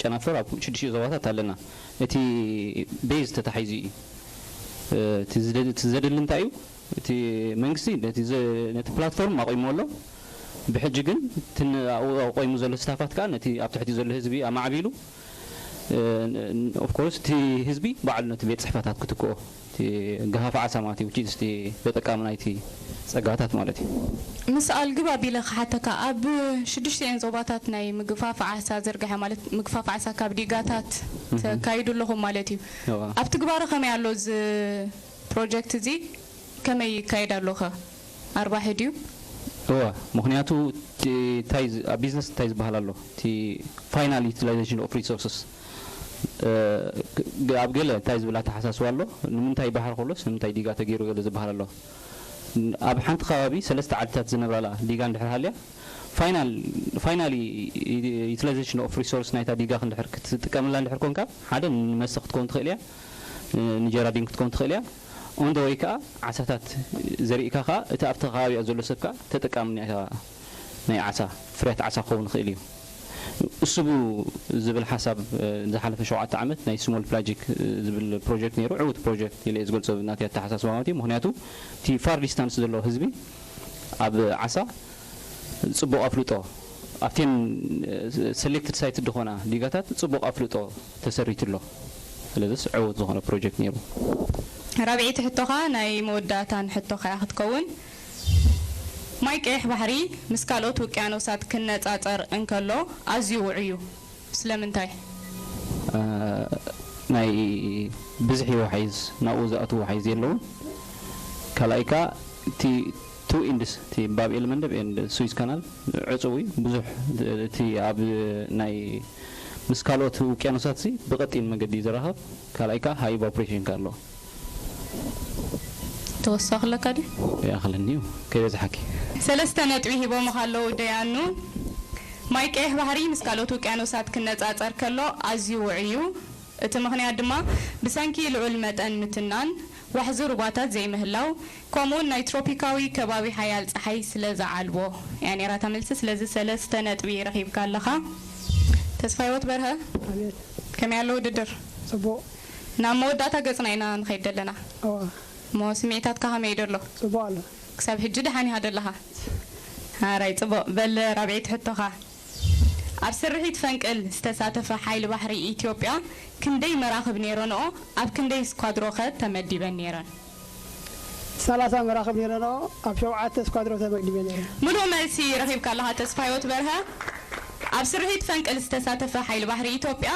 ጨናፍር ኣብ ሽዱሽተ ዞባታት ኣለና። እቲ ቤዝ ተታሒዙ እዩ። እቲ ዘድሊ እንታይ እዩ? እቲ መንግስቲ ነቲ ፕላትፎርም ኣቑሞ ኣሎ። ብሕጂ ግን ኣብኡ ኣቑሙ ዘሎ ስታፋት ከዓ ነቲ ኣብ ትሕቲ ዘሎ ህዝቢ ኣማዕቢሉ of course እቲ ህዝቢ ባዕሉ ነቲ ቤት ፅሕፈታት ክትክኦ እቲ ገሃፍ ዓሳ ማለት እዩ which is እቲ ተጠቃሚ ናይቲ ፀጋታት ማለት እዩ። ምስ ኣልግብ ኣቢለ ክሓተካ ኣብ ሽዱሽተኤን ዞባታት ናይ ምግፋፍ ዓሳ ዝርግሐ ማለት ምግፋፍ ዓሳ ካብ ዲጋታት ተካይዱ ኣለኹም ማለት እዩ። ኣብ ትግባረ ከመይ ኣሎ እዚ ፕሮጀክት እዚ ከመይ ይካየድ ኣሎ ከ? ኣርባሒ ድዩ? እወ ምኽንያቱ እቲ እንታይ ኣብ ቢዝነስ እንታይ ዝበሃል ኣሎ እቲ final utilization of resources ኣብ ገለ እንታይ ዝብል ኣተሓሳስባ ኣሎ ንምንታይ ባሕሪ ከሎስ ንምንታይ ዲጋ ተገይሩ ገለ ዝበሃል ኣሎ ኣብ ሓንቲ ከባቢ ሰለስተ ዓድታት ዝነብራላ ዲጋ እንድሕር ሃልያ final utilization of resource ናይታ ዲጋ እንድሕር ክትጥቀምላ እንድሕር ኮንካ ሓደ ንመስተ ክትከውን ትኽእል እያ ንጀራዲን ክትከውን ትኽእል እያ on the way ከዓ ዓሳታት ዘሪእካ ከዓ እቲ ኣብቲ ከባቢኣ ዘሎ ሰብ ከዓ ተጠቃሚ ናይታ ናይ ዓሳ ፍርያት ዓሳ ክኸውን ይኽእል እዩ። እሱ ዝብል ሓሳብ ዝሓለፈ ሸውዓተ ዓመት ናይ small pelagic ዝብል ፕሮጀክት ነይሩ ዕውት ፕሮጀክት ኢለ ዝገልፆ ናተይ ኣተሓሳስባ ማለት እዩ። ምክንያቱ እቲ far distance ዘሎ ህዝቢ ኣብ ዓሳ ፅቡቕ ኣፍልጦ ኣብተን selected site ዝኾና ዲጋታት ፅቡቕ ኣፍልጦ ተሰሪቱ ኣሎ። ስለዚስ ዕውት ዝኾነ ፕሮጀክት ነይሩ። ራብዐይቲ ሕቶኻ ናይ መወዳእታን ሕቶኻ እያ ክትከውን። ማይ ቀይሕ ባሕሪ ምስ ካልኦት ውቅያኖሳት ክነጻጸር እንከሎ ኣዝዩ ውዑይ እዩ። ስለምንታይ? ናይ ብዝሒ ወሓይዝ ናብኡ ዝኣትዉ ወሓይዝ የለውን። ካልኣይ ከኣ እቲ two ends እቲ ባብ ኤል መንደብ and ስዊዝ ካናል ዕጹው እዩ። ብዙሕ እቲ ኣብ ናይ ምስ ካልኦት ውቅያኖሳት ሲ ብቐጢን መገዲ እዩ ዝራኸብ። ካልኣይ ከኣ ሃይ ኢቫፖሬሽን ከ ኣለዎ። ተወሳኺ ኣለካ ድዩ? ይኣኽለኒ እዩ ከይበዝሓኪ። ሰለስተ ነጥቢ ሂቦምኻ ኣለዉ ደያኑ። ማይ ቀይሕ ባሕሪ ምስ ካልኦት ውቅያኖሳት ክነጻጸር ከሎ ኣዝዩ ውዑይ እዩ። እቲ ምኽንያት ድማ ብሰንኪ ልዑል መጠን ምትናን ዋሕዚ ሩባታት ዘይምህላው፣ ከምኡውን ናይ ትሮፒካዊ ከባቢ ሓያል ጸሓይ ስለ ዝዓልቦ እያ ነይራ እታ መልሲ። ስለዚ ሰለስተ ነጥቢ ረኺብካ ኣለኻ። ተስፋ ህይወት በርሀ፣ ኣቤት። ከመይ ኣሎ ውድድር? ጽቡቕ። ናብ መወዳእታ ገጽና ኢና ንኸይድ ዘለና። እዋ። እሞ ስምዒታትካ ከመይ ደሎ? ጽቡቕ ኣሎ። ክሳብ ሕጂ ደሓን ኢኻ ደለኻ? ኣራይ ጽቡቕ። በል ራብዒት ሕቶኻ። ኣብ ስርሒት ፈንቅል ዝተሳተፈ ሓይሊ ባሕሪ ኢትዮጵያ ክንደይ መራኽብ ነይረንኦ? ኣብ ክንደይ ስኳድሮኸ ተመዲበን ነይረን? ሰላሳ መራኽብ ነይረንኦ፣ ኣብ ሸውዓተ ስኳድሮ ተመዲበ ነይረ። ምሉእ መልሲ ረኺብካ ኣለኻ ተስፋ ህይወት በርሀ። ኣብ ስርሒት ፈንቅል ዝተሳተፈ ሓይሊ ባሕሪ ኢትዮጵያ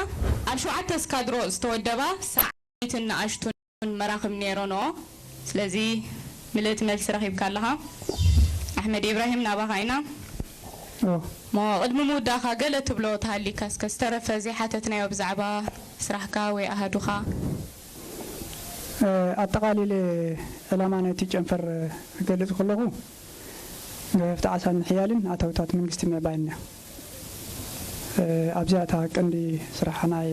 ኣብ ሸውዓተ ስኳድሮ ዝተወደባ ሰዓቢትን ንኣሽቱን መራኽብ ነይረንኦ። ስለዚ ምልእቲ መልሲ ረኺብካ ኣለኻ። ኣሕመድ ኢብራሂም ናባኻ ኢና። ኦ፣ እሞ ቅድሚ ምውዳእኻ ገለ ትብሎ ተሃሊካ እስከ ዝተረፈ ዘይሓተትናዮ ብዛዕባ ስራሕካ ወይ ኣሃዱኻ? እ፣ ኣጠቓሊለ ዕላማ ናይቲ ጨንፈር ክገልጽ ከለኹ ገፈፍቲ ዓሳን ምሕያልን ኣታዊታት መንግስቲ ምዕባይን እዩ። እ፣ ኣብዚኣ እታ ቀንዲ ስራሕ ናይ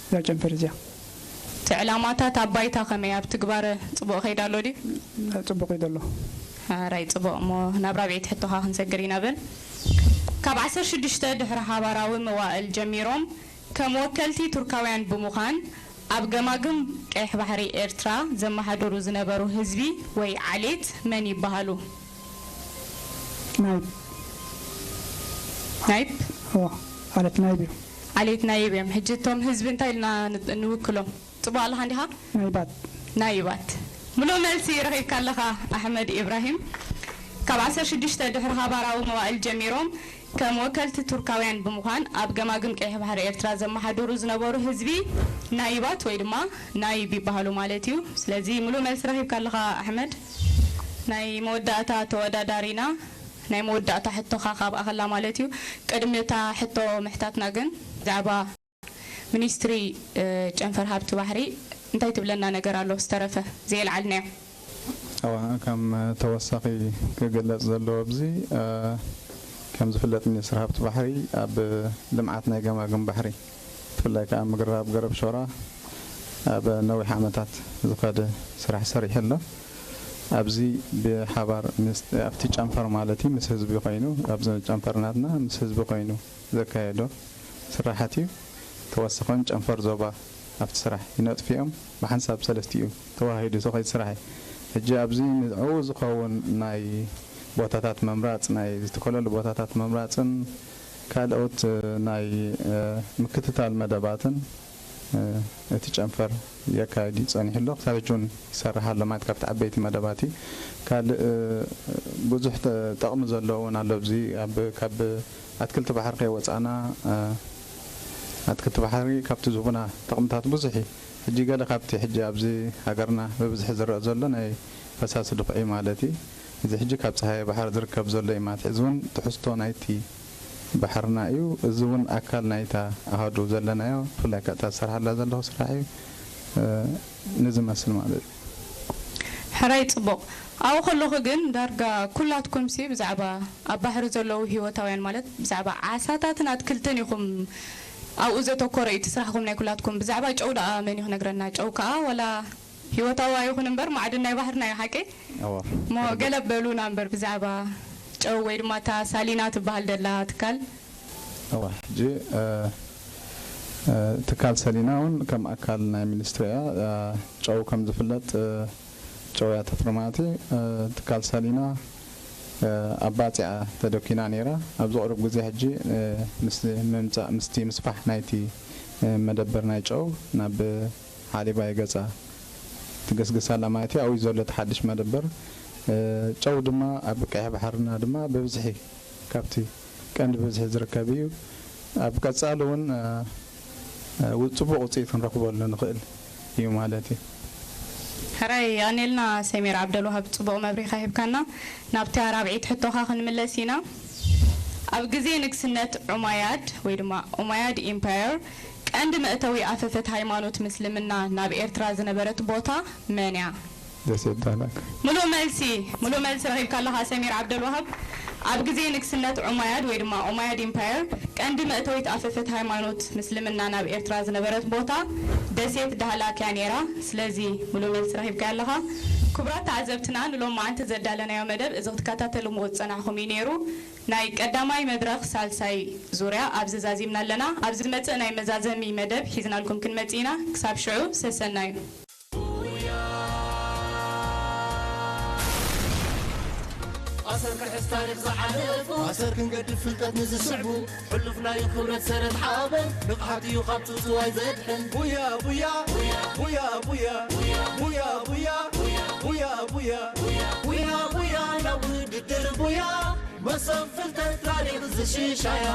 እዛ ጨንፈር እዚኣ። እቲ ዕላማታት ኣብ ባይታ ከመይ ኣብ ትግባረ ጽቡቕ ከይዳ ኣሎ ድዩ? ጽቡቕ እዩ ዘሎ። ሕራይ ጽቡቕ እሞ ናብ ራብዒት ሕቶኻ ክንሰግር ኢና በል። ካብ ዓሰርተ ሽዱሽተ ድሕሪ ሓባራዊ መዋእል ጀሚሮም ከም ወከልቲ ቱርካውያን ብምዃን ኣብ ገማግም ቀይሕ ባሕሪ ኤርትራ ዘመሓድሩ ዝነበሩ ህዝቢ ወይ ዓሌት መን ይበሃሉ? ናይብ ናይብ ኦ፣ ዓለት ናይብ እዩ። ዓሌት ናይብ እዮም። ሕጂ እቶም ህዝቢ እንታይ ኢልና ን- ንውክሎም? ጽቡቕ ኣለኻ እንዲኻ? ናይባት ናይባት። ምሉእ መልሲ ረኺብካ ኣለኻ ኣሕመድ ኢብራሂም። ካብ ዓሰርተ ሽዱሽተ ድሕሪ ሓባራዊ መዋእል ጀሚሮም ከም ወከልቲ ቱርካውያን ብምዃን ኣብ ገማግም ቀይሕ ባሕሪ ኤርትራ ዘመሓድሩ ዝነበሩ ህዝቢ ናይባት ወይ ድማ ናይብ ይበሃሉ ማለት እዩ። ስለዚ ምሉእ መልሲ ረኺብካ ኣለኻ ኣሕመድ። ናይ መወዳእታ ተወዳዳሪና ናይ መወዳእታ ሕቶኻ ካብኣ ከላ ማለት እዩ። ቅድሚ እታ ሕቶ ምሕታትና ግን ብዛዕባ ሚኒስትሪ ጨንፈር ሃብቲ ባሕሪ እንታይ ትብለና ነገር ኣሎ ዝተረፈ ዘየልዓልናዮ? እዋ ከም ተወሳኺ ክግለጽ ዘለዎ ኣብዚ ከም ዝፍለጥ ሚኒስትሪ ሃብቲ ባሕሪ ኣብ ልምዓት ናይ ገማግም ባሕሪ ብፍላይ ከዓ ምግራብ ገረብ ሾራ ኣብ ነዊሕ ዓመታት ዝኸደ ስራሕ ሰሪሑ ኣሎ። ኣብዚ ብሓባር ምስ ኣብቲ ጨንፈር ማለት እዩ ምስ ህዝቢ ኮይኑ ኣብዚ ጨንፈር ናትና ምስ ህዝቢ ኮይኑ ዘካየዶ ስራሓት እዩ። ተወሰኸን ጨንፈር ዞባ ኣብቲ ስራሕ ይነጥፉ እዮም። ብሓንሳብ ሰለስቲኡ ተዋሂዱ ተኸይድ ስራሕ እዩ። ሕጂ ኣብዚ ንዕኡ ዝኸውን ናይ ቦታታት መምራፅ ናይ ዝተኮለሉ ቦታታት መምራፅን ካልኦት ናይ ምክትታል መደባትን እቲ ጨንፈር የካይድ እዩ ጸኒሑ ኣሎ። ክሳብ ሕጂ እውን ይሰርሕ ኣሎ ማለት ካብቲ ዓበይቲ መደባት እዩ። ካልእ ብዙሕ ጠቕሚ ዘለዎ እውን ኣሎ። ኣብዚ ኣብ ካብ ኣትክልቲ ባሕሪ ከይወፃእና ኣትክልቲ ባሕሪ ካብቲ ዝህቡና ጠቕምታት ብዙሕ እዩ። ሕጂ ገለ ካብቲ ሕጂ ኣብዚ ሃገርና ብብዝሒ ዝረአ ዘሎ ናይ ፈሳሲ ድኹዒ ማለት እዩ። እዚ ሕጂ ካብ ፀሃየ ባሕሪ ዝርከብ ዘሎ እዩ ማለት ሕዚ እውን ትሕዝቶ ናይቲ ባሕርና እዩ። እዚ እውን ኣካል ናይታ ኣሃዱ ዘለናዮ ብፍላይ ከእታ ዝሰርሓላ ዘለኹ ስራሕ እዩ። ንዝመስል ማለት እዩ። ሕራይ ጽቡቕ። ኣብኡ ከለኹ ግን ዳርጋ ኩላትኩም ሲ ብዛዕባ ኣብ ባሕሪ ዘለዉ ህይወታውያን ማለት ብዛዕባ ዓሳታትን ኣትክልትን ኢኹም ኣብኡ ዘተኮረ እዩ እቲ ስራሕኩም ናይ ኩላትኩም። ብዛዕባ ጨው ደኣ መን እዩ ክነግረና? ጨው ከኣ ዋላ ህይወታዊ ኣይኹን እምበር ማዕድን ናይ ባሕርና እዩ ሓቂ? እወ። እሞ ገለ በሉና እምበር ብዛዕባ ጨው ወይ ድማ እታ ሳሊና ትበሃል ደላ ትካል። እወ፣ ሕጂ ትካል ሰሊና እውን ከም ኣካል ናይ ሚኒስትሪ እያ። ጨው ከም ዝፍለጥ ጨው እያ ተፍሪ ማለት እዩ። ትካል ሰሊና ኣብ ባፅዕ እያ ተደኪና ነይራ። ኣብዚ ቅሩብ ግዜ ሕጂ ምስ ምምፃእ ምስቲ ምስፋሕ ናይቲ መደበር ናይ ጨው ናብ ሓሊባ ይገፃ ትገስግስ ኣላ ማለት እዩ። ኣብኡ ዘሎ እቲ ሓድሽ መደበር ጨው ድማ ኣብ ቀይሕ ባሕርና ድማ ብብዝሒ ካብቲ ቀንዲ ብዝሒ ዝርከብ እዩ። ኣብ ቀፃሊ እውን እ፣ እ፣ ው- ፅቡቅ ውፅኢት ክንረክበሉ ንኽእል እዩ ማለት እዩ። ሕራይ ኣኔልና ሰሚር ዓብደልዋሃብ ጽቡቕ መብሪኻ ሂብካና። ናብታ ራብዒት ሕቶኻ ክንምለስ ኢና። ኣብ ግዜ ንግስነት ዑማያድ ወይ ድማ ኡማያድ ኢምፓየር ቀንዲ መእተዊ ኣፈፈት ሃይማኖት ምስልምና ናብ ኤርትራ ዝነበረት ቦታ መን እያ? ደሴት ዳህላክ። ሙሉእ መልሲ ሙሉእ መልሲ ረኺብካ ኣለኻ ሰሚር ዓብደልዋሃብ። ኣብ ግዜ ንግስነት ዑማያድ ወይ ድማ ኡማያድ ኢምፓየር ቀንዲ መእተዊት ኣፈፈት ሃይማኖት ምስልምና ናብ ኤርትራ ዝነበረት ቦታ ደሴት ዳህላክ እያ ነይራ። ስለዚ ሙሉእ መልሲ ረኺብካ ኣለኻ። ክቡራት ተዓዘብትና፣ ንሎማዓንቲ ዘዳለናዮ መደብ እዚ ክትከታተልዎ ዝጸናሕኹም እዩ ነይሩ። ናይ ቀዳማይ መድረኽ ሳልሳይ ዙርያ ኣብዚ ዛዚምና ኣለና። ኣብ ዝመጽእ ናይ መዛዘሚ መደብ ሒዝናልኩም ክንመጽእ ኢና። ክሳብ ሽዑ ሰሰናዩ። ኣሰር ክሕዝ ታሪኽ ዝሓለፉ ኣሰር ክንገድፍ ፍልጠት ንዝስዕቡ ሕሉፍናዩ ክብረት ሰረት ሓበን ንቕሓት እዩ ካብ ትውትዋይ ዘድሕን ቡያ ቡያ ቡያ ቡያ ቡያ ቡያ ቡያ ቡያ ቡያ ቡያ ናብ ውድድር ቡያ መሰብ ፍልጠት ታሪኽ ዝሽሻያ